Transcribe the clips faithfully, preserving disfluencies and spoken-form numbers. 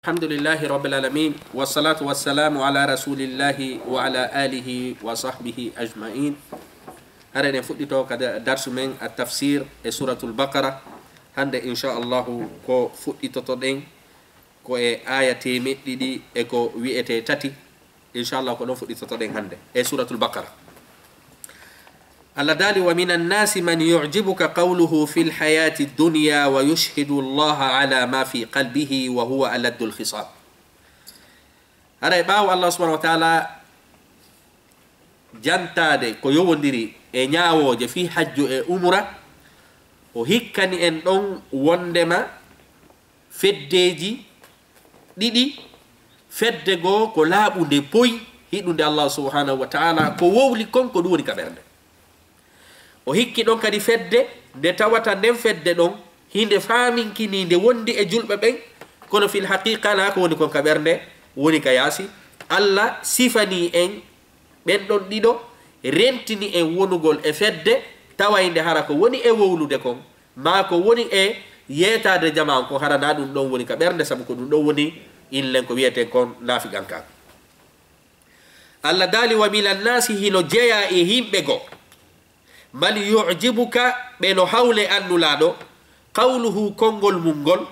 Alhamdulillahi Rabbil Alamin, wassalatu wassalamu ala Rasulillahi wa ala alihi wa sahbihi ajma'in. Hara eɗen fuɗɗito ka da-, darsu men at-tafsir e Suratul Baqara. Hande, insha Allahu, ko fuɗɗitotoɗen ko e aya temeɗɗe ɗiɗi e ko wi'ete tati. Insha Allahu, ko ɗon fuɗɗitotoɗen hande e Suratul Baqara. Allah daali, "Wa minan nasi man yu'jibuka qawluhu fil hayati dunya wa yushhidu Allaha ala ma fi qalbihi wa huwa aladdul khisam." Haray ɓaawo Allah subhanahu wa ta'ala jantaade ko yowondiri e ñaawooje fii hajju e umra, o hikkani en ɗon wondema feddeeji ɗiɗi, fedde goo ko laaɓunde poy, hiɗunde Allah subhanahu wa ta'ala, ko wowli kon ko ɗum woni ka ɓernde. O hikki ɗon kadi fedde nde tawata nden fedde ɗon hinde faaminkinii nde wondi e julɓe ɓen, kono fil haqiqa naa ko woni kon ka ɓernde woni ka yaasi. Allah sifanii en ɓen ɗon ɗiɗo, rentini en wonugol e fedde tawaynde hara ko woni e wowlude kon, maa ko woni e yeetaade jamaa on kon, hara naa ɗum ɗon woni ka ɓernde, sabu ko ɗum ɗon woni illen ko wi'eten kon naafiqankaaku. Allah daali, "Wa minan nasi", hino jeyaa e yimɓe goo, "man yu'jibuka", ɓe no hawle an Nulaaɗo, "qawluhu", konngol mum ngol,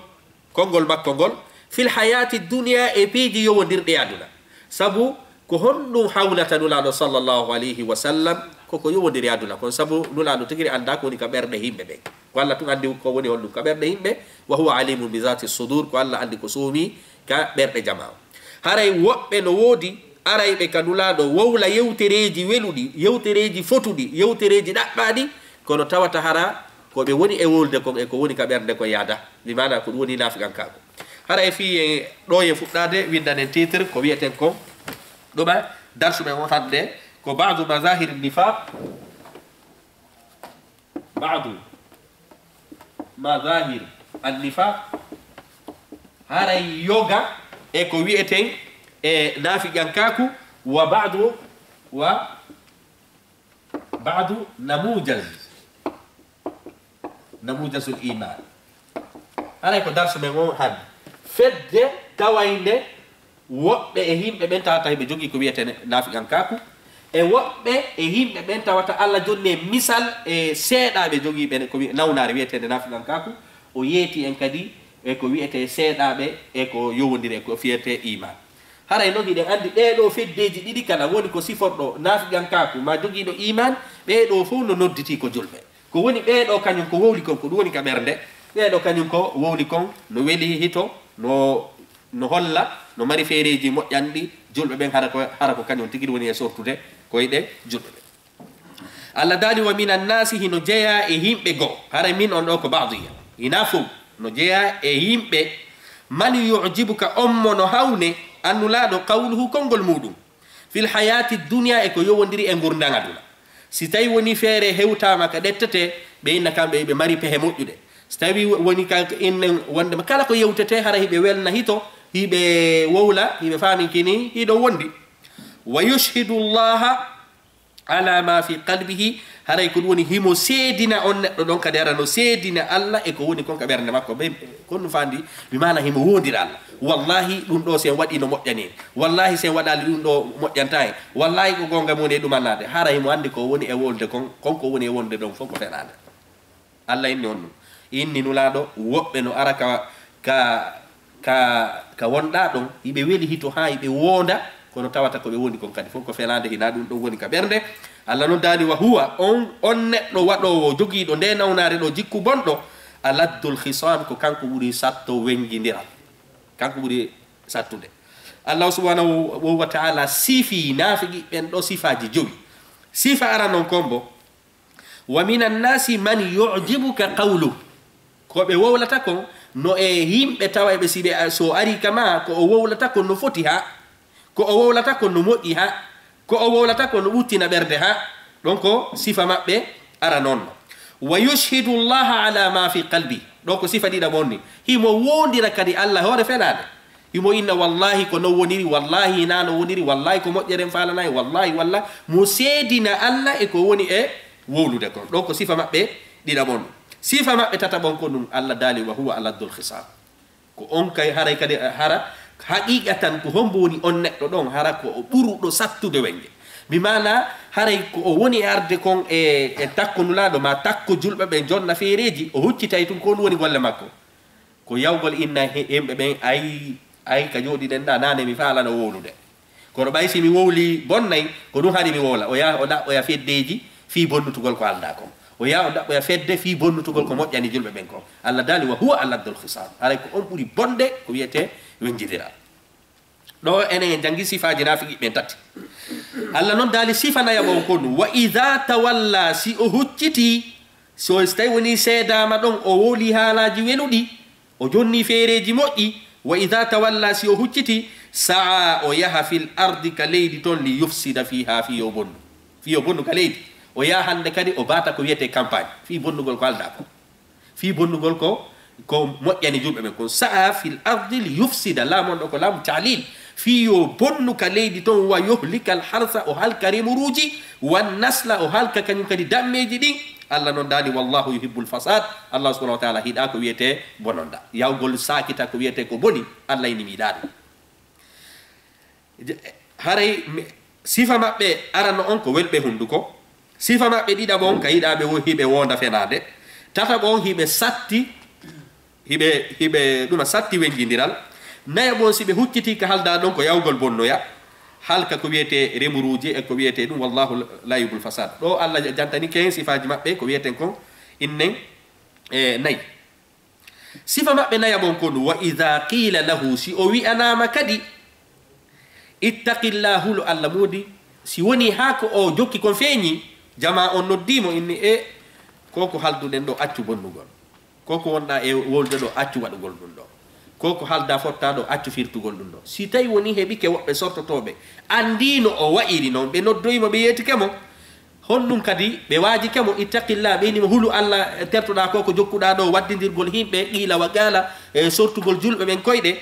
konngol makko ngol, "fil hayati dunya", e piiji yowondirɗi e aduna. Sabu ko honɗum hawlata Nulaaɗo sallallahu alayhi wa sallam? Ko ko yowondiri e aduna kon, sabu Nulaaɗo tigi anndaa ko woni ka ɓerɗe yimɓe ɓen. Ko Allah tun anndi ko woni honɗum ka ɓerɗe yimɓe. "Wa huwa alimun bi zati sudur", ko Allah anndi ko soomi ka ɓerɗe jamaa. Haray woɓɓe no woodi arayɓe ka Nulaaɗo wowla yewtereeji weluɗi, yewtereeji fotuɗi, yewtereeji ɗaɓɓaaɗi, kono tawata hara ko ɓe woni e wowlude kon e ko woni ka ɓernde kon yaada. Bi maana ko ɗum woni naafiqankaaku. Hara e fii e ɗo e fuɗɗaade winndanen titre ko wi'eten kon ɗuma darsu men on hannde ko ba'du mazahiri nifaq, ba'du mazahir an-nifaq, haray yoga e ko wi'eten e naafiqankaaku, wa ba'du, wa ba'du namujaz, namujazul iman. Haray ko darsu men on hannde. Fedde tawaynde woɓɓe e yimɓe ɓen tawata hiɓe jogii ko wi'etee naafiqankaaku, e woɓɓe e yimɓe ɓen tawata Allah jonni e misal e seeɗaaɓe jogii ɓe ko wi-, nawnaare wi'eteende naafiqankaaku, o yeeti en kadi e ko wi'etee seeɗaaɓe e ko yowondiri e ko fiyetee iman. Haray non hiɗen anndi ɗee ɗoo feddeeji ɗiɗi kala woni ko siforɗo naafiqankaaku maa jogiiɗo iman, ɓee ɗoo fow no nodditii ko julɓe. Ko woni ɓee ɗoo kañum ko wowli kon, ko ɗum woni ka ɓernde. Ɓee ɗoo kañum ko wowli kon no weli hito, no, no holla, no mari feereeji moƴƴanɗi julɓe ɓen, hara ko, hara ko kañum tigi woni e sortude koyɗe julɓe ɓen. Allah daali, "Wa minan nasi", hino jeyaa e yimɓe goo. Hara min on ɗoo ko ba'diya. Hinaa fow. No jeyaa e yimɓe. "Man yu'jibuka", on mo no hawne, an Nulaaɗo, "qawluhu", konngol muuɗum. "Fil hayati dunya", e ko yowondiri e ngurndan aduna. Si tawi woni feere hewtaama ka ɗettetee, ɓe inna kamɓe ɓe mari pehe moƴƴuɗe. Si tawi woni ka innen wondema kala ko yewtetee, hara hiɓe welna hito, hiɓe wowla, hiɓe faaminkini, hiɗo wondi. "Wa yushhidu Allaha ala ma fi qalbihi", haray ko ɗum woni himo seedina on neɗɗo ɗon kadi, hara no seedina Allah e ko woni kon ka ɓernde makko. Ɓe, kon no faandi, bi maana himo wowlira Allah. "Wallahi, ɗum ɗoo si en waɗii no moƴƴani en. Wallahi, si en waɗaali ɗum ɗoo moƴƴantaa en. Wallahi, ko goonga mo woni e ɗumannaade." Hara himo anndi ko woni e wowlude kon, kon ko woni e wowlude ɗon fow ko fenaande. Allah inni on ɗum. Inni Nulaaɗo, woɓɓe no ara ka, ka, ka, ka wonɗaa ɗon, hiɓe weli hito haa hiɓe woonda, kono tawata ko ɓe woni kon kadi fow ko fenaande, hinaa ɗum ɗon woni ka ɓernde. Allah non daali, "Wa huwa", on, on neɗɗo waɗoowo, jogiiɗo ndee nawnaare ɗoo, jikku bonɗo, "aladdul khisam", ko kanko ɓuri satto wengindiral. Kanko ɓuri sattude. Allah subhanahu wa ta'ala sifii naafiqi ɓen ɗoo sifaaji jowi. Sifa ara non kon bo, "Wa minan nasi man yu'jibuka qawlu." Ko ɓe wowlata kon, no e yimɓe tawayɓe si ɓe, so arii ka maa, ko o wowlata kon no foti haa, ko o wowlata kon no moƴƴi haa, ko o wowlata kon no ɓuttina ɓernde haa. Ɗon ko sifa maɓɓe ara non no. "Wa yushhidu Allaha ala ma fi qalbi." Ɗo ko sifa ɗiɗaɓo on ni. Himo wowlira kadi Allah hoore fenaande. Himo inna, "Wallahi, ko non woniri, wallahi, hinaa non woniri, wallahi, ko moƴƴere mi faalanaa, wallahi, wallahi." Mo seedina Allah e ko woni e wowlude kon. Ɗo ko sifa maɓɓe ɗiɗaɓo on. Sifa maɓɓe tataɓo on ko ɗum Allah daali, "Wa huwa aladdul khisam." Ko on kay haray kadi, hara haqiqatan ko hombo woni on neɗɗo ɗon? Hara ko o ɓuruɗo sattude wenge. Bi maana haray ko o woni arde kon e, e takko Nulaaɗo ma takko julɓe ɓen jonna feereeji, o huccitay tun ko ɗun woni golle makko. Ko yawgol inna he-, himɓe ɓen, ay, ay ka jooɗiɗen ɗa, nane mi faalano wowlude. Kono ɓay si mi wowli bonnay, ko ɗun haɗi mi wowla. O yaha o ɗaɓɓoya feddeeji fii bonnutugol ko aldaa kon. O yaha o ɗaɓɓoya fedde fii bonnutugol ko moƴƴani julɓe ɓen kon. Allah daali, "Wa huwa aladdul khisam." Haray ko on ɓuri bonde ko wiyetee wenjindiral. Ɗo enen en jangi sifaaji naafiqiiɓe ɓen tati. Allah non daali sifa nayaɓo on kon, "Wa idha tawalla," si o hucciti, so, si tawi woni seedaama ɗon, o wowli haalaaji weluɗi, o jonni feereeji moƴƴi, "wa idha tawalla," si o hucciti, "sa'a," o yaha, "fil ardi," ka leydi ton, "li yufsida fiha," fii yo bonnu. Fii yo bonnu ka leydi. O yaha hande kadi o baata ko wiyetee campagne, fii bonnugol ko aldaa ko. Fii bonnugol ko, ko moƴƴani julɓe ɓen kon. "Sa'a fil ardi li yufsida," laamu on ɗo ko laamu ta'lil. Fii yo bonnu ka leydi ton, "wa yuhlikal harsa," o halka remuruuji, "wan nasla," o halka kañum kadi dammeeji ɗin. Allah non daali, "Wallahu yuhibbul fasad." Allah subhanahu wa ta'ala hiɗaa ko wiyetee bononda. Yawgol saakita ko wiyetee ko boni, Allah ini mi yiɗaa ɗum. Je-, haray mi-, sifa maɓɓe arano on ko welɓe hunduko. Sifa maɓɓe ɗiɗaɓo on ka yiɗaaɓe wo-, hiɓe wonda fenaande. Tataɓo on hiɓe satti, hiɓe, hiɓe ɗuma satti wenjindiral. Nayaɓo on si ɓe hucciti ka halda ɗon ko yawgol bonnoya. Halka ko wiyetee remuruuji e ko wiyetee ɗum, "Wallahu la yuhibbul fasad." Ɗo Allah jantani ken sifaaji maɓɓe ko wiyeten kon innen, e, nayi. Sifa maɓɓe nayaɓon kon, "Wa idha qila lahu," si o wi'anaama kadi, "Ittaqillah," hulu Allah moodi, si woni haa ko o jokki kon feeñi, jamaa on noddii mo inni, "E, ko ko halduɗen ɗo, accu bonnugol. Ko ko wonɗaa e wolde ɗo, accu waɗugol ɗum ɗo. Ko ko haldaa fottaa ɗo, accu firtugol ɗum ɗo." Si tawi woni heɓike woɓɓe sortotooɓe, anndii no o wa'iri non, ɓe noddoyi mo, ɓe yeetike mo, honɗum kadi ɓe waajike mo, "Ittaqillah," ɓe ini mo, "Hulu Allah, tertoɗaa ko, ko jokkuɗaa ɗo, waddindirgol himɓe, qiila wa qaala, e sortugol julɓe ɓen koyɗe."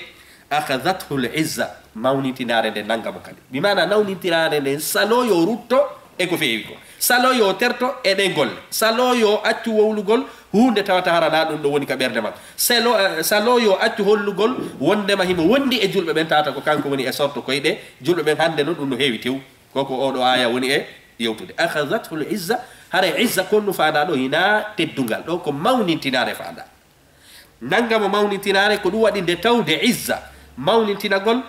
"Akhadathu l-izza," mawnintinaare nde nanga mo kadi. Bi maana mawnintinaare nde salo yo rutto e ko feewi ko. Salo yo terto e ɗen golle. Salo yo accu wowlugol huunde tawata hara na ɗum ɗo woni ka ɓernde makko. Salo, eh, salo yo accu hollugol wondema himo wondi e julɓe ɓen tawata ko kanko woni e sorto koyɗe julɓe ɓen hannde non ɗum no heewi tew. Ko ko oɗo aaya woni e yewtude. "Akhadathu l-izza," haray izza konnu faandaa ɗo hinaa teddungal. Ɗo ko mawnintinaare faandaa. Nanga mo mawnintinaare, ko ɗum waɗi nde tawde izza, mawnintinagol,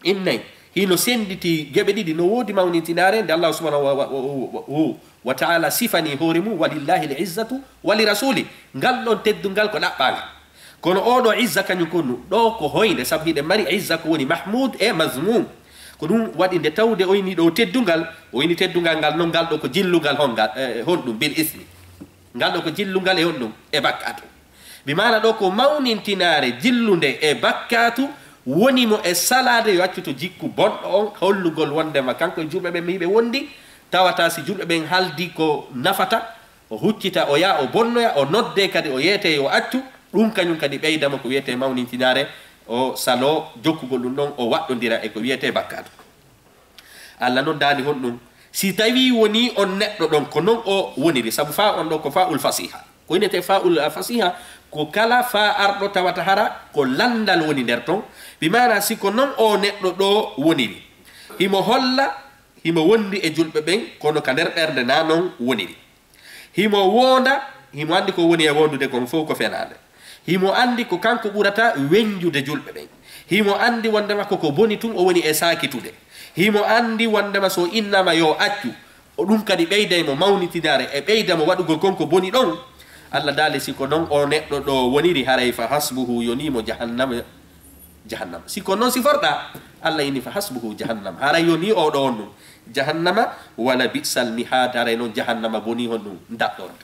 innay, hino sennditi geɓe ɗiɗi. No woodi mawnintinaare nde Allah subhanahu wa, wa, wa, wa, wa, wa ta'ala sifani hoore mum, "Walillahi l-izzatu wa li rasuli." Ngal ɗon teddungal ko ɗaɓɓaangal. Kono oɗo izza kañum konnu, ɗo ko hoynde, sabu hiɗen mari izza ko woni mahmud e mazmum. Ko ɗum waɗi nde tawde o ini ɗo teddungal, o ini teddungal ngal non ngal ɗo ko jillungal hongal, eh, honɗum bil ismi. Ngal ɗo ko jillungal e honɗum e bakkaatu. Bi maana ɗo ko mawnintinaare jillunde e bakkaatu woni mo e salaade yo accu to jikku bonɗo on, hollugol wondema kanko e julɓe ɓen mi hiɓe wondi, tawata si julɓe ɓen haldi ko nafata, o huccita, o yaha, o bonnoya, o nodde kadi, o yeete yo accu, ɗum kañum kadi ɓeyda mo ko wiyetee mawnintinaare, o saloo jokkugol ɗum ɗon, o waɗɗondira e ko wiyetee bakkaatu. Allah non daali honɗum? Si tawii wonii on neɗɗo ɗon, ko non o woniri, sabu faa on ɗo ko faa'ul fasiha. Ko innetee faa'ul fasiha, ko kala faa arɗo tawata hara ko lanndal woni nder ton. Bi maana si ko non o neɗɗo ɗo woniri, himo holla himo wondi e julɓe ɓen, kono ka nder ɓernde na non woniri. Himo wonda, himo anndi ko woni e wondude kon fow ko fenaande. Himo anndi ko kanko ɓurata wenjude julɓe ɓen. Himo anndi wondema ko ko boni tun o woni e saakitude. Himo anndi wondema so innama yo accu, o ɗum kadi ɓeyday mo mawnitinaare e ɓeyda mo waɗugol kon ko boni ɗon. Allah daali, si ko non o neɗɗo ɗo woniri, haray fa hasbuhu, yonii mo jahannama. Jahannama. Si ko non siforɗaa, Allah ini fa hasbuhu jahannam. Haray yonii o ɗo on ɗum. Jahannama, wala bi'sal mihad, haray non jahannama bonii honɗum daɗɗorde.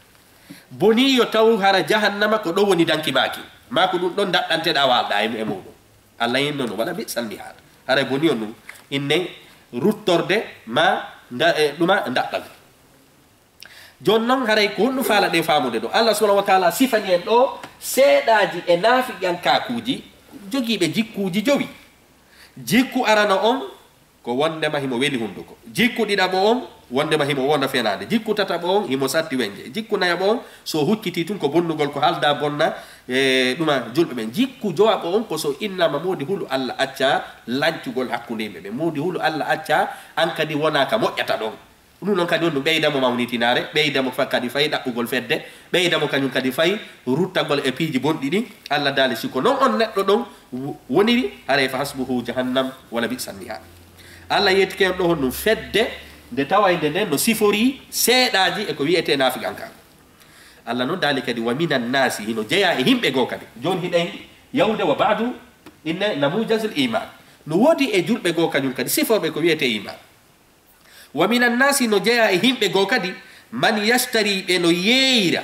Bonii yo taw hara jahannama ko ɗo woni danki maaki. Maa ko ɗum ɗon daɗɗanteɗaa waalɗaa e, e muɗum. Allah ini non, wala bi'sal mihad. Haray bonii on ɗum. Inne ruttorde ma nda-, e, ɗuma daɗɗal. Jooni non, haray ko honɗum faalaɗen faamude ɗo? Allah subhanahu wa taala sifani en ɗo seeɗaaji e naafiqankakuuji jogiiɓe jikkuuji jowi. Jikku arano on ko wondema himo weli hunduko. Jikku ɗiɗaɓo on wondema himo wonda fenaande. Jikku tataɓo on himo satti wenge. Jikku nayaɓo on, so huccitii tun ko bonnugol ko haldaa bonna, E ɗuma julɓe ɓen, jikku jowaaɓo on ko so innama moodi hulu Alla acca lancugol hakkunde yimɓe ɓen. Moodi hulu Alla acca an kadi wona ka moƴƴata ɗon. Ɗum noon kadi on ɗum ɓeyda mo mawnitinaare, ɓeyda mo fa-, kadi fay ɗaɓɓugol fedde, ɓeyda mo kañum kadi fay ruttagol e piiji bonɗi ɗin. Alla daali, si ko non on neɗɗo ɗon wo-, woniri, haray fa hasbuhu jahannam wala bi'sa mihad. Alla yettike on ɗo honɗum fedde nde tawayde nden no sifori seeɗaaji e ko wi'etee naafiqanka. Alla noon daali kadi, wa minan naasi, hino jeyaa e himɓe goo kadi. Jooni hiɗen yawde wa ba'du inne namujazul iman. No woodi e julɓe goo kañum kadi siforɓe ko wi'etee iman. Wa minan naasi, no jeyaa e himɓe goo kadi, man yashtari, ɓe no yeeyira,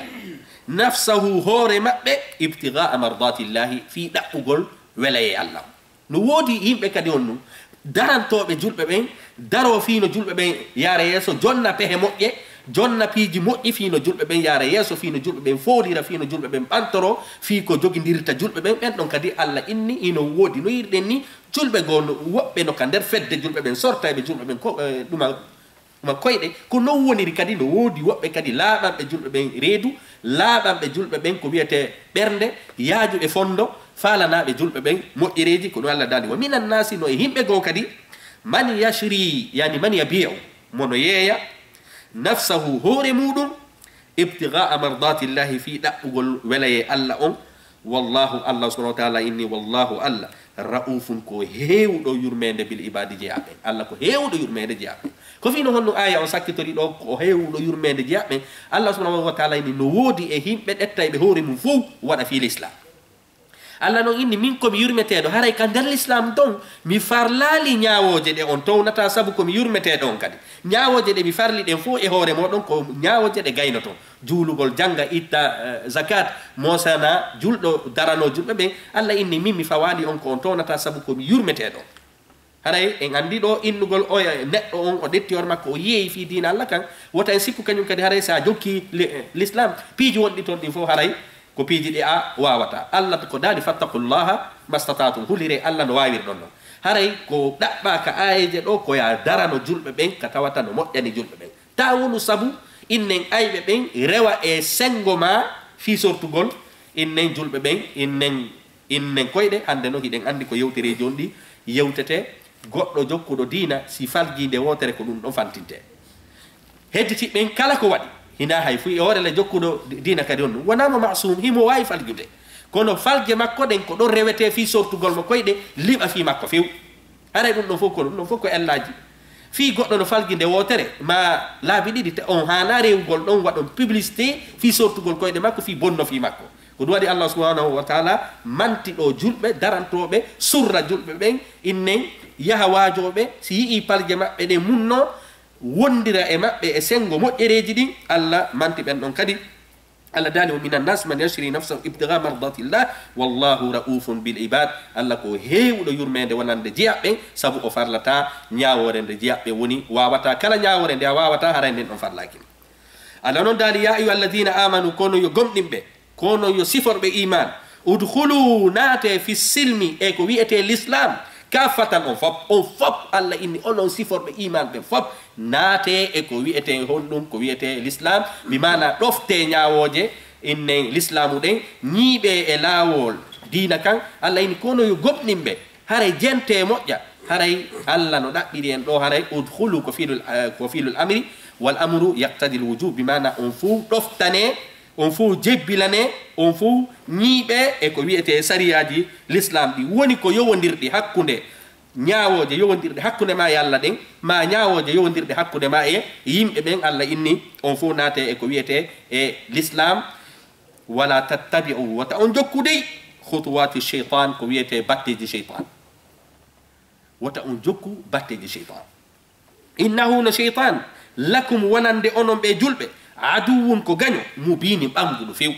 nafsahu, hoore maɓɓe, ibtigaa mardatillahi, fii ɗaɓɓugol welayee Alla. No woodi yimɓe kadi on ɗum, darantooɓe julɓe ɓen, daroo fii no julɓe ɓen yaara yeeso, jonna pehe moƴƴe, jonna piiji moƴƴi fii no julɓe ɓen yaara yeeso, fii no julɓe ɓen foolira, fii no julɓe ɓen ɓantoroo, fii ko jogindirta julɓe ɓen. Ɓen ɗon kadi Alla inni hino woodi. No yiɗen ni, julɓe goo no, woɓɓe no ka nder fedde julɓe ɓen, sortayɓe julɓe ɓen, ko, eh, ɗuma, ɗuma koyɗe. Ko non woniri kadi, no woodi woɓɓe kadi laaɓanɓe julɓe ɓen reedu, laaɓanɓe julɓe ɓen ko wi'etee ɓernde, yaajuɓe fondo, faalanaaɓe julɓe ɓen moƴƴereeji, ko ɗum Alla daali. Wa minan naasi, no e himɓe goo kadi, man yashri, yani man yabi'u, mo no yeeya, nafsahu, hoore muuɗum, ibtigaa mardatillahi, fii ɗaɓɓugol welayee Alla on. Wallahu, Alla subhanahu wa taala inni, wallahu, Alla, ra'ufun, ko heewuɗo yurmeende, bil ibaadi, jeyaaɓe. Alla ko heewuɗo yurmeende jeyaaɓe. Ko fii no honno aaya on sakkitori ɗo, ko heewuɗo yurmeende jeyaaɓe? Alla subhanahu wa taala inni no woodi e himɓe ɗettayɓe hoore mum fow waɗa fii Lislaam. Alla non inni, min ko mi yurmeteeɗo, haray ka nder Lislaam ton, mi farlaali ñaawooje ɗe on townataa sabu ko mi yurmeteeɗo on kadi. Ñaawooje ɗe mi farli ɗen fow e hoore mooɗon ko ñaawooje ɗe gaynoton. Juulugol, jannga, itta, eh, zakat, moosana, julɗo, daranoo julɓe ɓen. Alla inni, min mi fawaali on ko on townataa sabu ko mi yurmeteeɗo. Haray en anndi ɗo innugol oya neɗɗo on, o ɗetti hoore makko, o yeeyi fii diina Alla kan, wota en sikku kañum kadi haray si a jokki li-, eh, Lislaam, piiji wonɗi ton ɗin fow haray ko piiji ɗi a waawataa. Alla ko daali, fattaqullaha mastata'tum, huliree Alla no waawirɗon non. Haray ko ɗaɓɓaa ka aayeeje ɗo, ko yo a darano julɓe ɓen ka tawata no moƴƴani julɓe ɓen. Taa wonu sabu innen ayɓe ɓen rewa e senngo maa fii sortugol innen julɓe ɓen, innen, innen koyɗe. Hannde non hiɗen anndi ko yewtereeji on ɗi yewtetee. Goɗɗo jokkuɗo diina, si faljii nde wootere, ko ɗum ɗon fantintee. Hedditi ɓen kala ko waɗi, hinaa hay fuu e hoore le jokkuɗo di-, diina kadi on ɗum. Wonaa mo ma'suum, himo waawi faljude. Kono falje makko ɗen ko ɗon rewetee fii sortugol mo koyɗe, liɓa fii makko few. Haray ɗum ɗon fof ko, ɗum ɗon fof ko ellaaji. Fii goɗɗo no falji nde wootere, maa laabi ɗiɗi, te on haanaa rewugol ɗon, waɗon publicité fii sortugol koyɗe makko, fii bonno fii makko. Ko ɗum waɗi Allah subhanahu wa taala manti ɗo julɓe, darantooɓe, surra julɓe ɓen, innen yaha waajooɓe, si yi'ii palje maɓɓe ɗen munnoo, wondira e maɓɓe e senngo moƴƴereeji ɗin, Allah manti ɓen ɗon kadi. Allah daali, "Wa minan nas man yashri nafsahu ibtigha mardatillah, wallahu ra'ufun bil ibad." Allah ko heewuɗo yurmeende wonande jeyaaɓe ɓen, sabu o farlataa ñaawoore nde jeyaaɓe ɓen woni, waawataa kala ñaawoore nde a waawataa, haray nden ɗon farlaaki. Allah non daali, "Ya ayyuha alladhina amanu," kono yo gomɗinɓe, kono yo siforɓe iman, "udkhulu," naate, "fi silmi," e ko wi'etee l'islam, "kaffatan," on fop, on fop, Allah inni onon siforɓe iman ɓen fop, naate e ko wi'etee honɗum, ko wi'etee l'islam, bi maana ɗofte ñaawooje, innen l'islamu ɗen, ñiiɓe e laawol diina kan. Allah inni kono yo gomɗinɓe, haray jente moƴƴa, haray Allah no ɗaɓɓiri en ɗo, haray udkhulu ko fi'lul, eh, ko fi'lul amri, wal amru yaqtadil wujub, bi maana on fof ɗoftane, on fof jebbilane, on fof ñiiɓe e ko wi'etee sariyaaji l'islam ɗi, woni ko yowondirɗi hakkunde ñaawooje yowondirɗe hakkunde ma e Allah ɗen, ma ñaawooje yowondirɗe hakkunde ma e yimɓe ɓen. Allah inni on fof naate e ko wi'etee e l'islam. Wala tattabi'u, wota on jokku dey, khutuwati shaytan, ko wi'etee batteeji shaytan. Wota on jokku batteeji shaytan. "Innahu," no shaytan, "lakum," wonande onon ɓe julɓe, "aduwwun," ko gaño, "mubinin," ɓannguɗo few.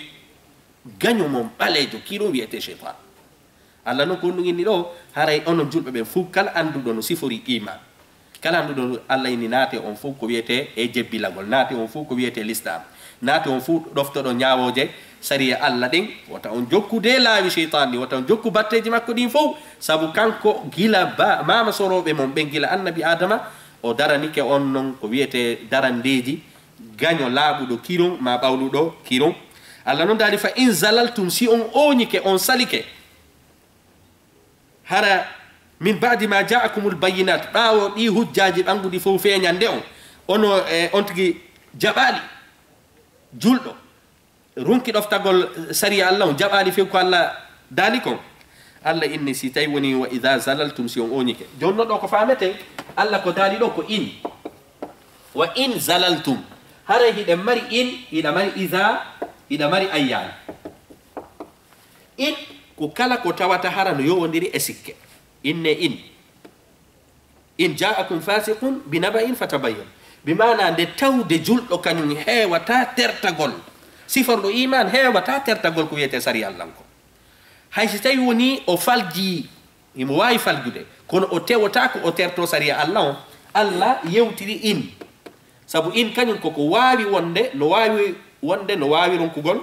Gaño mon ɓaleejo kiiɗum wi'etee shaytan. Allah non ko ɗum inni ɗo, haray onon julɓe ɓen fof, kala annduɗo no sifori iman, kala annduɗo, Allah inni naate on fof ko wi'etee e jebbilagol, naate on fof ko wi'etee l'islam, naate on fof ɗoftoɗo ñaawooje sariya Allah ɗen, wota on jokku de laawi shaytan ɗin, wota on jokku batteeji makko ɗin fof, sabu kanko gila ba-, maama sorooɓe mon ɓen gila annabi Adama, o daranike on non ko wi'etee darandeeji, gaño laaɓuɗo kiiɗum ma ɓawluɗo kiiɗum. Allah noon daali, "Fa in zalaltum, si on ooñike, on salike, hara min ba'di ma ja'akumul bayyinat, ɓaawo ɗi hujjaaji ɓannguɗi fof feeñande on, ono, e, on tigi jaɓaali, julɗo, ronki ɗoftagol sariya Allah on, jaɓaali few ko Allah daali kon." Allah inni, "Si tawi woni wa idha zalaltum, si on ooñike." Jooni no ɗo ko faameten, Allah ko daali ɗo ko in. "Wa in zalaltum." Haray hiɗen mari in, hiɗa mari idha, hiɗa mari ayyana. In ko kala ko tawata hara no yowondiri e sikke. Inne in. "In ja'akum fasiqun bi naba'in fatabayyan." Bi maana nde tawde julɗo kañum heewata tertagol. Siforɗo iman heewata tertagol ko wiyetee sariya Allah ko. Hay si tawi woni o falji, himo waawi faljude, kono o tewata ko o terto sariya Allah on. Allah yewtiri in. Sabu in kañum koko waawi wonde, no waawi wonde, no waawi ronkugol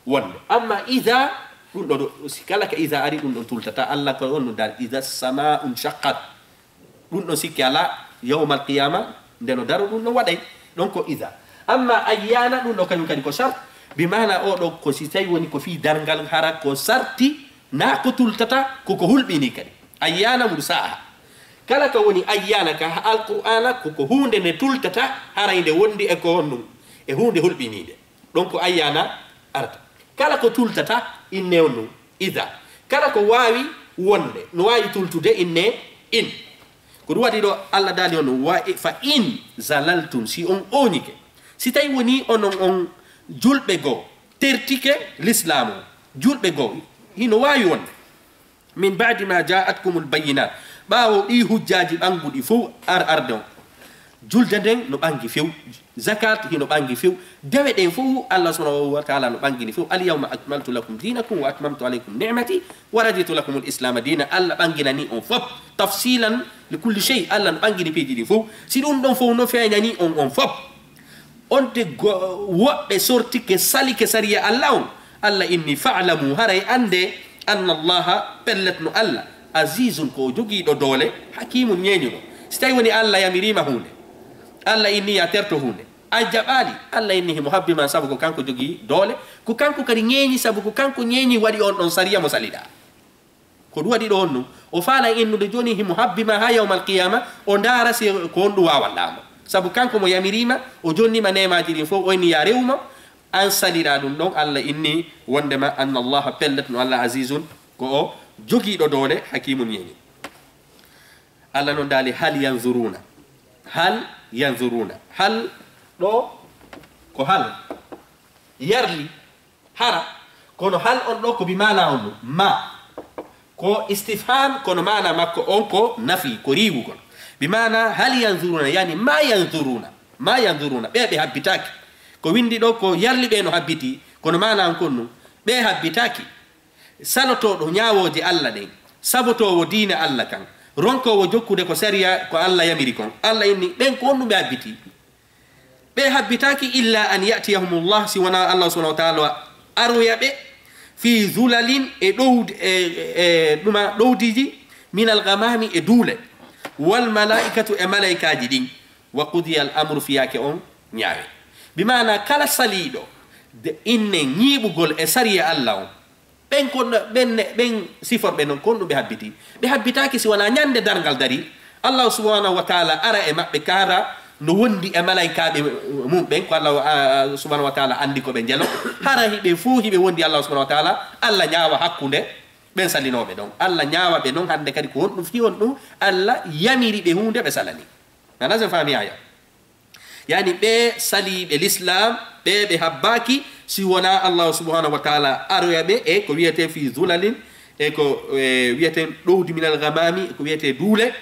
wonde. Amma idha, ɗum ɗo, si kala ka idha ari, ɗum ɗon tultata. Allah ko on no daal, "Idha sama'un shaqqat." Ɗum ɗon sikke alaa, yawmal qiyama, nde no daro ɗum ɗon waɗay. Ɗon ko idha. Amma ayyana, ɗum ɗo kañum kadi ko sart. Bi maana o ɗo ko si tawi woni ko fii darngal, hara ko sarti, na ko tultata, ko ko hulɓini kadi. Ayyana mursa'a. Kala ka woni ayyana ka Alqur'aana, ko ko huunde nde tultata, haray nde wondi e ko honɗum, e huunde hulɓiniinde. Ɗon ko ayyana arta. Kala ko tultata, inne on ɗum, idha. Kala ko waawi wonde, no waawi tultude, inne in. Ko ɗum waɗi ɗo Allah daali on ɗum, wa, "Fa in zalaltum", si on ooñike. Si tawi woni onon on julɓe goo, tertike lislaamu, julɓe goo, hino waawi wonde. "Min ba'di ma ja'atkumul bayyinat." Ɓaawo ɗi hujjaaji ɓannguɗi fof ar-, arde on. Julde nden no ɓanngi few. Zakat hino ɓanngi few. Dewe ɗen fof Allah subhanahu wa ta'ala no ɓanngini few. "Al yawma akmaltu lakum dinakum wa atmamtu alaykum ni'mati wa raditu lakumul islama dina." Allah ɓannginani on fof. Tafsilan li kulli shay. Allah no ɓanngini piiji ɗin fof. Si ɗum ɗon fof no feeñani on on fof. On de go-, woɓɓe sortike salike sariya Allah on. Allah inni, "Fa'lamu", haray annde, "anna Allaha", pellet no Allah, "azizun", ko o jogiiɗo doole, "hakimun", ñeeñuɗo. Si tawi woni Allah yamiriima huunde, Allah inni ya terto huunde, a jaɓaali, Allah inni himo habbi ma sabu ko kanko jogii doole, ko kanko kadi ñeeñi sabu ko kanko ñeeñi waɗi on ɗon sariya mo saliɗaa. Ko ɗum waɗi ɗo on ɗum. O faalaa innude jooni himo habbi ma haa yawmal qiyaama, o ndaara si ko honɗum waawalɗaa mo. Sabu kanko mo yamiriima, o jonniima neemaaji ɗin fof, o inni ya rewu mo, an saliraa ɗum ɗon, Allah inni wondema anna Allaha pellet no Allah azizun, ko o jogiiɗo doole, hakimun ñeeñi. Allah non daali, "Hal yanzuruna." Hal yanzuruna. Hal ɗo ko hal. Yarli. Hara, kono hal on ɗo ko bi maana on ɗum, ma. Ko istifham, kono maana makko on ko nafi, ko riiwugol. Bi maana, hal yanzuruna, yani ma yanzuruna, ma yanzuruna, ɓe ɓe habbitaaki. Ko windi ɗo ko yarli ɓe no habbiti, kono maana on kon ɗum, ɓe habbitaaki. Salotooɗo ñaawooje Allah ɗen, sabotoowo diina Allah kan, ronkoowo jokkude ko sariya ko Allah yamiri kon. Allah inni, ɓen ko on ɗum ɓe habbiti. Ɓe habbitaaki illa an ya'tiyahumullah, si wonaa Allah subhanahu wa ta'ala aroya ɓe, fi zulalin, e ɗowdi, e, e, ɗuma ɗowdiiji, minal ghamami, e duule, wal malaa'ikatu, e malaa'ikaaji ɗin, wa qudiyal amru, fiyaake on ñaawe. Bi maana kala saliiɗo de inne ñiiɓugol e sariya Allah on, ɓen kon, ɓen ne, ɓen siforɓe non, kon ɗum ɓe habbiti. Ɓe habbitaaki si wonaa ñande darngal dari, Allah subhanahu wa ta'ala ara e maɓɓe kaara no wondi e malaykaaɓe mum ɓen, ko Allah, a, subhanahu wa ta'ala anndi ko ɓe njelo. Hara hiɓe fuu hiɓe wondi Allah subhanahu wa ta'ala, Allah ñaawa hakkunde ɓen salinooɓe ɗon. Allah ñaawa ɓe non hannde kadi ko honɗum fii on ɗum Allah yamiri ɓe huunde ɓe salani. Nana sen faami aya? Yani ɓe saliiɓe l'islam, ɓe ɓe habbaaki si wonaa Allah subhanahu wa ta'ala aroya ɓe e ko wiyetee fi zulalin, e ko, e, wiyeten ɗowdi minal ghamami, e ko wiyetee duule,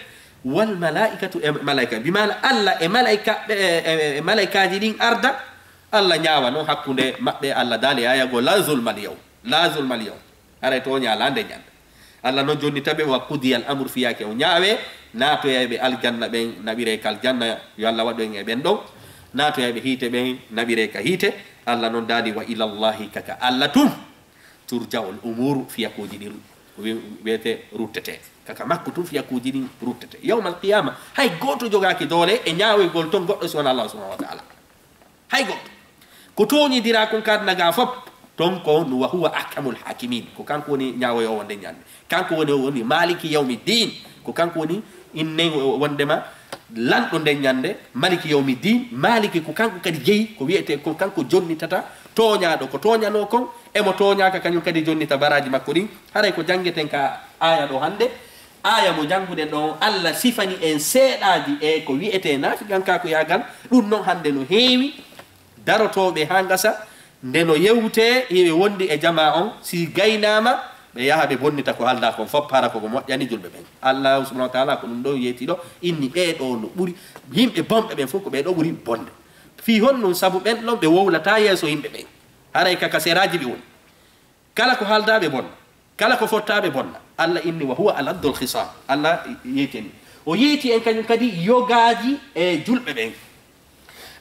wal malaa'ikatu, e malaa'ika. Bi maana Allah e malaa'ika, e, e, e malaa'ikaaji ɗin arda, Allah ñaawa non hakkunde maɓɓe, Allah daali aya go, "La zulmal yawm, la zulmal yawm." Haray tooñaa alaa nde ñande. Allah non jonni tabe wa qudiyal amru, fiyaake o ñaawe, naatoyayɓe aljanna ɓen naɓiree ka aljanna, yo Allah waɗu en e ɓen ɗon. Naatoyayɓe hiite ɓen naɓiree ka hiite. Allah non daali, "Wa ilallahi", kaka Allah tun, "turja'ul umuru", fiyakuuji ɗin wi-, wiyete ruttete. Kaka makko tun fiyakuuji ɗin ruttete. Yawmal qiyama, hay gooto jogaaki doole e ñaawoygol ton goɗɗo si wonaa Allah subhanahu wa ta'ala. Hay gooto. Ko tooñidiraa kon ka aduna gaa fop, Ton ko no wa huwa ahkamul hakimin. Ko kanko woni ñaawoyoowo nden ñande. Kanko woni, woni maliki yawmi din. Ko kanko woni innen wondema lanɗo nden ñande, maliki yawmi din. Maliki ko kanko kadi jeyi, ko wiyete ko kanko jonnitata tooñaaɗo ko tooñanoo kon, e mo tooñaaka kañum kadi jonnita baraaji makko ɗin. Haray ko janngeten ka aya ɗo hannde, aya mo jannguɗen ɗon, Allah sifani en seeɗaaji e ko wiyete naafiqankaakoyaagal. Ɗum non hannde no heewi darotooɓe haa ngasa, nde no yewtee, hiɓe wondi e jamaa on, si gaynaama, ɓe yaha ɓe bonnita ko haaldaa kon fof, hara ko ko moƴƴani julɓe ɓen. Allahu subhanahu wa taala ko ɗum ɗo yeeti ɗo, inni ɓee ɗo no ɓuri, yimɓe bonɓe ɓen fof ko ɓee ɗo ɓuri bonde. Fii honɗum? Sabu ɓen ɗon ɓe wowlataa yeeso yimɓe ɓen. Haray ka, ka seraaji ɓe woni. Kala ko haaldaa ɓe bonna. Kala ko fottaa ɓe bonna. Allah inni wa huwa aladdul khisam. Allah yeetini. O yeeti en kañum kadi yogaaji e julɓe ɓen.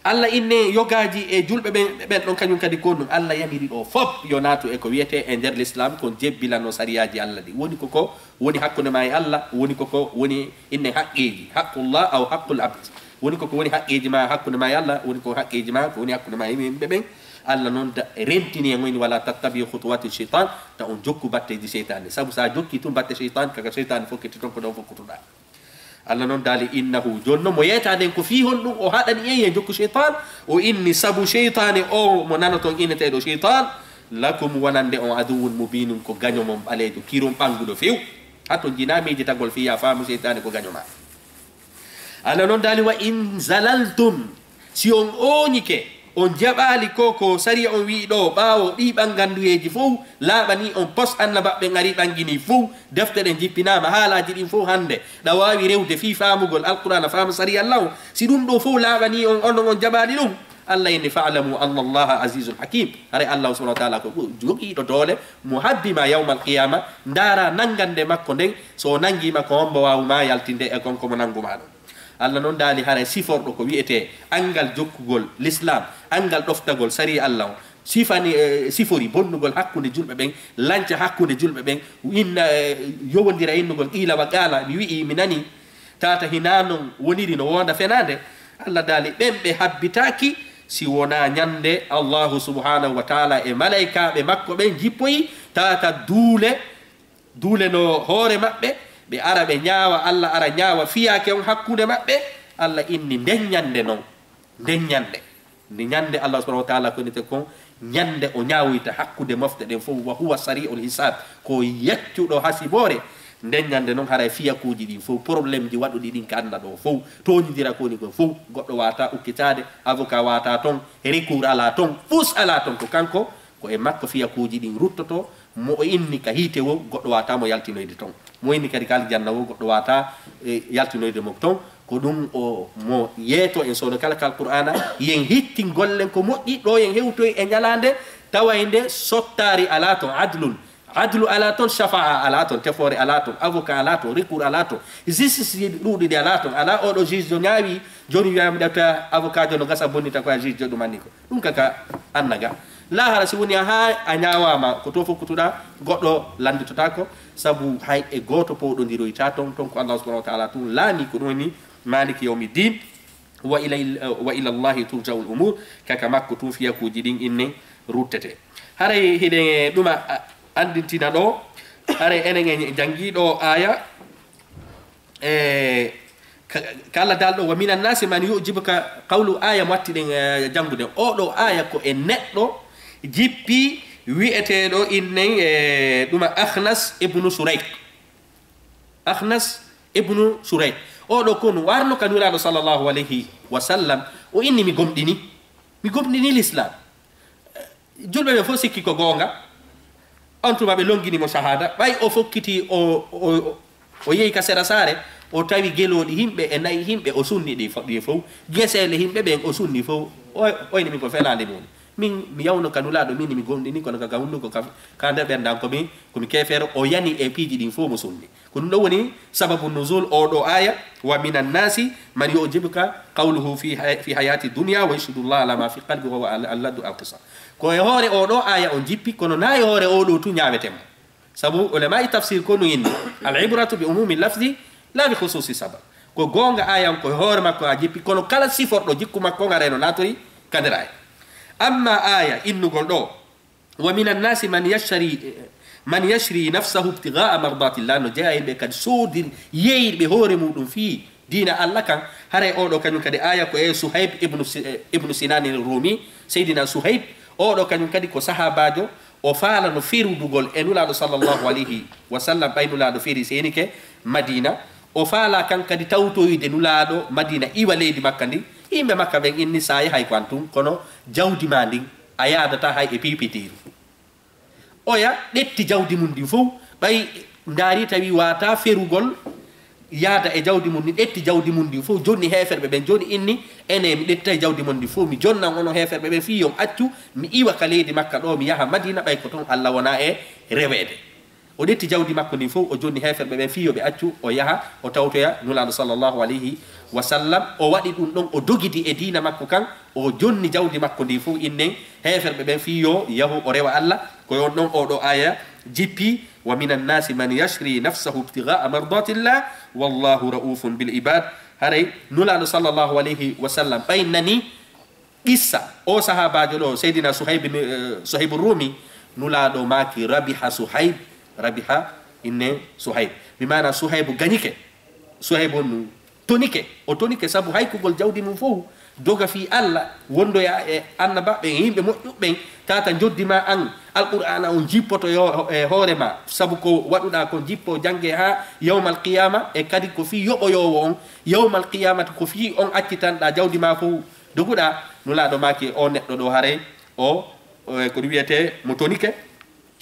Allah inni yogaaji e julɓe ɓen, ɓen ɗon kañum kadi ko ɗum Allah yamiri ɗo fof yo naatu e ko wiyete e nder l'islam kon jebbilano sariyaaji Allah ɗi. Woni ko ko woni hakkunde ma e Allah, woni ko ko woni inne haqqeeji, haqqullah aw haqqul abd. Woni ko ko woni haqqeeji ma hakkunde ma e Allah, woni ko haqqeeji ma ko woni hakkunde ma e yimɓe ɓen. Allah noon da-, rentini en, o inni, "Wala tattabi'u khutuwati shaytan," ta on jokku batteeji seytaane. Sabu sa jokki tun batte seytaane, kaka seytaane fokkiti ton ko ɗon fokkutuɗaa. Allah noon daali, "Innahu," jooni noon mo yeetaa nden ko fii honɗum o haɗani en e jokku seytaane? O inni sabu seytaane o mo nanoton inneteeɗo seytaane, "lakum," wonande on, "aduwwun mubinun," ko gaño mon ɓaleejo, kirum ɓannguɗo few. Hato jinaa miijitagol fii yaa faamu seytaane ko gaño ma. Allah noon daali, "Wa in zalaltum," si on ooñike, on jaɓaali ko, ko sariya on wi'i ɗo, ɓaawo ɗii ɓannganduyeeji fow laaɓanii on, pos annabaaɓe ɓen ari ɓanginii fow, defte ɗen jippinaama, haalaaji ɗin fow hannde ɗa waawi rewde fii faamugol Alqur'aana, faamu sariya Allah on. Si ɗum ɗo fow laaɓanii on, onon on jaɓaali ɗum, Allah inni, "Fa'lamu anna Allaha azizun hakim." Haray Allah subhanahu wa ta'ala ko jogiiɗo doole, mo habbi ma yawmal qiyama, ndaara nanngande makko nden, so o nanngi ma ko hombo waawu ma yaltinde e kon ko mo nanngu ma ɗon. Allah noon daali haray siforɗo ko wiyetee anngal jokkugol l'islam, anngal ɗoftagol sariya Allah on, sifani, eh, sifori bonnugol hakkunde julɓe ɓen, lanca hakkunde julɓe ɓen, inna, eh, yowondira innugol qiila wa qaala, mi wi'i, mi nani, tata hinaa non woniri no wonda fenaande. Allah daali ɓen ɓe habbitaaki si wonaa ñande Allahu subhanahu wa ta'ala e malaykaaɓe makko ɓen jippoyi, tata duule duuleno hoore maɓɓe, ɓe ara ɓe ñaawa, Allah ara ñaawa fiyaake on hakkunde maɓɓe. Allah inni nden ñande non, nden ñande, nde ñande Allah subhanahu wa ta'ala ko innete kon, ñande o ñaawoyta hakkunde mofte ɗen fof, wa huwa sari'ul hisab, ko yaccuɗo hasiboore. Nden ñande non haray fiyakuuji ɗin fof, problème ji waɗuɗi ɗin ka aduna ɗo fof, tooñidira ko woni ko fof, goɗɗo waata ukkitaade, avocat waata ton, recours ala ton, fus ala ton, ko kanko, ko e makko fiyakuuji ɗin ruttoto. Mo o inni ka hiite wo, goɗɗo waawataa mo yaltinoyde ton. Mo inni kadi ka aljanna wo, goɗɗo waawataa, e, yaltinoyde mo ton. Ko ɗum o mo yeeto en soono kala ka Alqur'aana, yen hittin gollen ko moƴƴi, ɗo yen hewtoy e ñalaande, tawa e nde sottaari alaa ton, adlun. Adlu alaa ton, shafaa alaa ton, tefoore alaa ton, avocat alaa ton, recours alaa ton, justice ɗuuɗuɗi alaa ton, alaa oɗo juge jo ñaawi, jooni wiyaama ɗefta avocat jo no gasa bonnita ko a juge jo ɗum anni ko. Ɗum kaka annaga. Lahara si woni a haa a ñaawaama ko to fokkutuɗaa, goɗɗo lannditotaako, sabu hay e gooto powɗondiroyta ton, ton ko Allah subhanahu wa ta'ala tun laami ko ɗum woni Maliki yawmi din, wa ila, wa ila Allahi turja'ul umur, kaka makko tun fiyakuuji ɗin inne ruttete. Haray hiɗen ɗuma a-, anndintina ɗo, haray enen en janngi ɗo aya, e, ka, ka Allah daalɗo, "Wa minan nasi man yu'jibuka qawlu," aya mo watti ɗen, e, janngude. Oɗo aya ko e neɗɗo jippi wi'eteeɗo innen, e, ɗuma Akhnas ibnu Surayq. Akhnas ibnu Surayq. Oɗo ko no warno ka Nulaaɗo sallallahu alayhi wa sallam, o inni, "Mi gomɗini. Mi gomɗini l'islam." Julɓe ɓe fof sikki ko goonga. On tuma ɓe longini mo shahada. Ɓay o fokkiti, o, o, o yehi ka sera saare, o tawi gelooɗi yimɓe e nayi yimɓe, o sunni ɗi fo-, ɗi fof. Geseele yimɓe ɓen, o sunni fof. O, o inni, "Min ko fenaande mi woni. Min, mi yawno ka Nulaaɗo, min mi gomɗini, kono ka, ka hunduko, ka, ka nder ɓernde an ko mi, ko mi keefeero." O yani e piiji ɗin fof mo sunni. Ko ɗum ɗo woni sababu nuzul oo ɗoo aaya, "Wa minan naasi man yu'jibuka qawluhu fi hay-, fi hayaati dunya wa yashhadu Allaha ala ma fi qalbi wa huwa al-, alladdu al-qisam." Ko e hoore oo ɗoo aaya on jippi, kono naa e hoore oo ɗoo tun ñaaweten mo. Sabu ulama e tafsir ko no inni, "Al ibratu bi umumi lafzi la bi khususi sabab." Ko goonga aaya on ko e hoore makko a jippi, kono kala siforɗo jikku makko on haray no naatori ka nder aaya. Amma aaya innugol ɗoo, ومن الناس من يشري من يشري نفسه ابتغاء مرضات الله. No jeyaa yimɓe kadi soodir yeeyirɓe hoore muɗum fii diina Allah kan. Haray oɗo kañum kadi aya ko e Suhayb ibnu Si-, eh, ibnu Sinani Rumi, Seydina Suhayb, oɗo kañum kadi ko sahaabaajo, o faalano ferudugol e Nulaaɗo sallallahu alayhi wa sallam, ɓay Nulaaɗo feri seenike Madina. O faala kan kadi tawtoyde Nulaaɗo Madina iwa leydi Makka ndi. Yimɓe Makka ɓen inni, "Sa yahay ko an tun, kono jawdi ma ndin, a yaadata hay e piipitiiru." Oya ƴetti jawdi mum ndin fow, ɓay ndaari tawi waata ferugol yaada e jawdi mum ndin, ƴetti jawdi mum ndin fow, jonni heeferɓe ɓen, jooni inni, "Ene, mi ƴettay jawdi mon ndin fow, mi jonnan onon heeferɓe ɓen fii yo on accu, mi iwa ka leydi Makka ɗo, mi yaha Madina, ɓay ko ton Allah wona e reweede." O ƴetti jawdi makko ndin fow, o jonni heeferɓe ɓen fii yo ɓe accu, o yaha, o tawtoya Nulaaɗo sallallahu alayhi wa sallam. O waɗi ɗum ɗon, o dogidi e diina makko kan, o jonni jawdi makko ndin fow, innen heeferɓe ɓen fii yo yahu o rewa Allah. Ko on ɗon oɗo aya jippi, "ومن الناس من يشري نفسه ابتغاء مرضات الله والله رءوف بالعباد." Haray Nulaaɗo sallallahu alayhi wa sallam ɓay nani qissa o sahaabaajo ɗo, Seydina Suhayb, eh, Suhaybu Rumi, Nulaaɗo maaki, "Rabiha Suhayb, rabiha inne Suhayb." Bi maana Suhaybu gañike, Suhaybu on tonike, o tonike sabu haykugol jawdi mum fow, doga fii Allah, wondoya e annabaaɓe e yimɓe moƴƴuɓe ɓen, tata njoddi ma an, Alqur'aana on jippoto yo, e hoore ma, sabu ko waɗuɗaa kon jippo jannge haa yawmal qiyaama, e kadi ko fii yoɓoyoowo on, yawmal qiyaamati ko fii on accitanɗaa jawdi ma fow. Doguɗaa, Nulaaɗo maaki, o neɗɗo ɗo haray o, o, ko ɗum wiyetee mo tonike.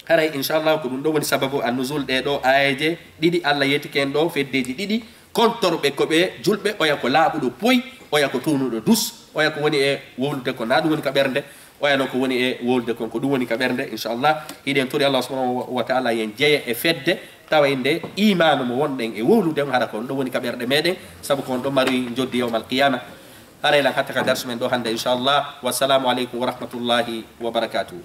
Haray, inchallah, ko ɗum ɗo woni sababu an-nuzul ɗee ɗo aayeeje ɗiɗi. Allah yeetike en ɗo feddeeji ɗiɗi kontorɓe ko ɓe julɓe, oya ko laaɓuɗo poy, oya ko tuunuɗo dus, oya ko woni e wowlude ko naa ɗum woni ka ɓernde, oya no ko woni e wowlude kon ko ɗum woni ka ɓernde. Inchallah, hiɗen tori Allah subhanahu wa, wa taala yen jeye e fedde tawa inde imaanu mo wonɗen e wowlude on, hara ko on ɗo woni ka ɓerɗe meɗen, sabu ko on ɗo mari njoddi yawmal qiyama. Haray lan hatta ka darsu men ɗo hannde, inchallah. Wassalamu aleykum wa rahmatullahi wa barakatuhu.